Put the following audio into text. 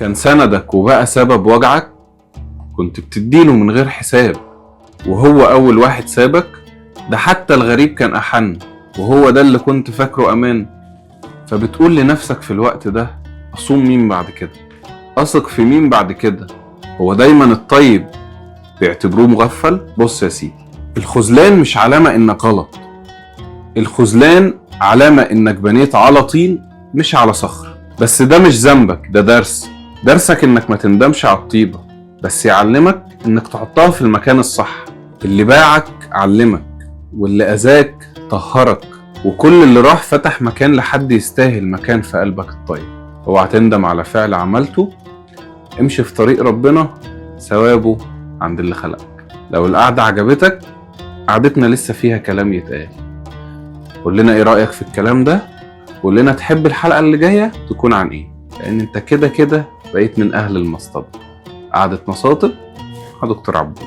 كان سندك وبقى سبب وجعك، كنت بتديله من غير حساب وهو أول واحد سابك. ده حتى الغريب كان أحن، وهو ده اللي كنت فاكره أمان. فبتقول لنفسك في الوقت ده، أصوم مين بعد كده؟ أثق في مين بعد كده؟ هو دايما الطيب بيعتبروه مغفل. بص يا سيدي، الخذلان مش علامة إنك غلط، الخذلان علامة إنك بنيت على طين مش على صخر. بس ده مش ذنبك، ده درس. درسك إنك ما تندمش على الطيبة، بس يعلمك إنك تحطها في المكان الصح. اللي باعك علمك، واللي أذاك طهرك، وكل اللي راح فتح مكان لحد يستاهل مكان في قلبك الطيب. اوعى تندم على فعل عملته، امشي في طريق ربنا، ثوابه عند اللي خلقك. لو القعدة عجبتك، قعدتنا لسه فيها كلام يتقال. قول لنا ايه رأيك في الكلام ده، قول لنا تحب الحلقة اللي جاية تكون عن ايه، لان انت كده كده بقيت من اهل المصطبة. قعدة مصاطب مع دكتور عبود.